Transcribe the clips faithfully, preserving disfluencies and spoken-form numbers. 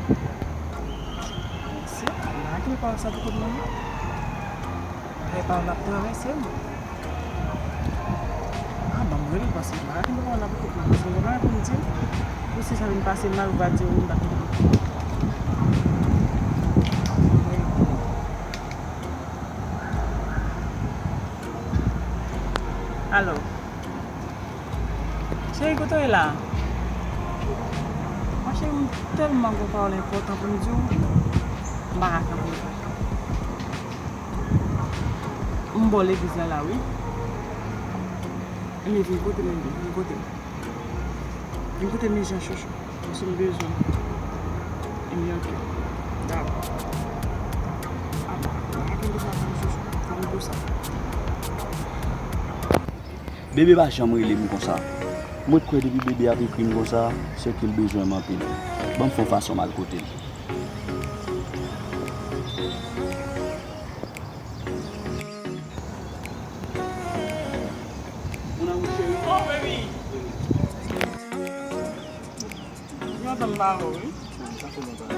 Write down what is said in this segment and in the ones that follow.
Se, m pa gen pawòl sa pou kote mwen. Ay pa w l ap travèse m. Ah, ban m rele l paske m pa ka kenbe kòl la pou tout moun. Paske m pa ka pou m di l. Pou si sa vin pase mal, ou va di ou m pa kenbe kòl. Alo. Cheri, kote w ye la? Mwen cheri, m tèlman gon pawòl enpòtan pou m di w, m pa ka kanpe. M bò legliz la la wi. Ebyen vin kote m, ebyen vin kote m. Vin kote m ijan chouchou. Paske m bezwen w. Ebyen ok. Dakò. Apa, m pa ka kenbe sa pou m chouchou. Fò m di w sa. Bebe pa janm rele m konsa. Mwen kwè depi bebe ap ekri m konsa, se ke l bezwen m anpil. Ban m fè yon fason m al kote l. Mon amour chéri. Oh, baby. Yo, tann ba ou, wi. Sa fè lontan.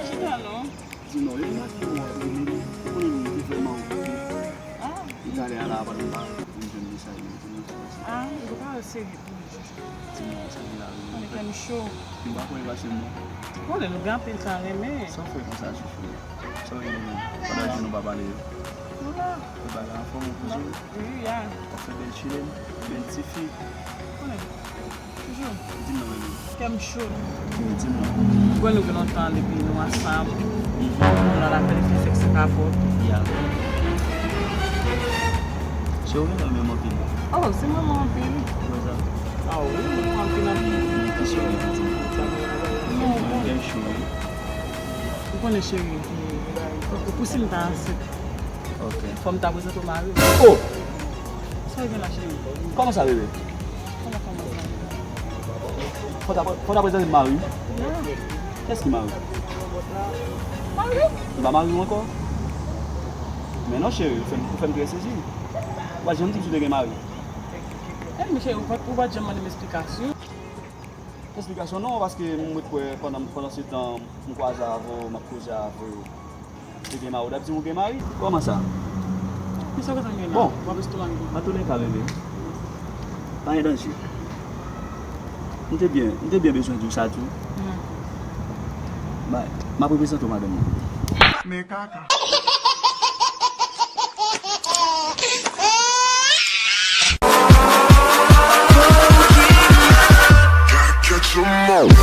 Chita non. Di non, e mwen ki mwen ap rele, ou konnen nou te vrèman okipe. Ah. Li talè a la, apre m pa vin jwenn li sa, li di nou sa pase. Ah, ou pa serye pou mwen. Di non, sa gen la, wi. Konnen kè m cho. M pa konn pase non. Konnen nou gen anpil tan renmen. Sa w fè konsa, chouchou? Sa w gen menm? Pandan jou nou pa pale yo. Nou la. Ou bagay anfòm, ou kouzin? Wi, ya. W ap fè bèl chilèn, bèl tifi. Konnen. Toujou. Di m non, bebe. Kè m cho. Wi, di m non. Bon, nou gen lontan depi nou ansanm. Mhm. Nou nan lapè, nou fè sèks kapòt. Ya. Se ou menm, menm anpil. Oh, se mwen, mwen anpil. Kòman sa? Ah wi, mwen anpil, anpil. Kè m cho, wi, di m. Non, bon. Kè m cho, wi. Ou konnen, cheri, e, fòk ou pousi m ta ansent. Ok. Fò m ta prezante w mari m. Oh! Sa w gen la, cheri? Kòman sa, bebe? Kòman, kòman sa? Fò ta, fò ta prezante m mari m? Non. Kiyès ki mari w? Mari m? Ou pa mari w ankò? Men non, cheri, ou fè m, ou fè m trè sezi. Ou pa janm di m si w te gen mari. Eh, men cheri, ou pa, ou pa janm mande m esplikasyon. Esplikasyon non, paske m ret kwè pandan, pandan se tan m kwaze avè w, m ap koze avè w. Ou gen mari, w t ap di m ou gen mari? Kòman sa? Kisa w gentan gen la? Bon, w ap estomake m. An tou lè ka, bebe, pa gen danje. M te byen, m te byen bezwen di w sa tou. Hmm. Bay, m ap reprezante w madanm mwen. Men kaka. Catch 'em all.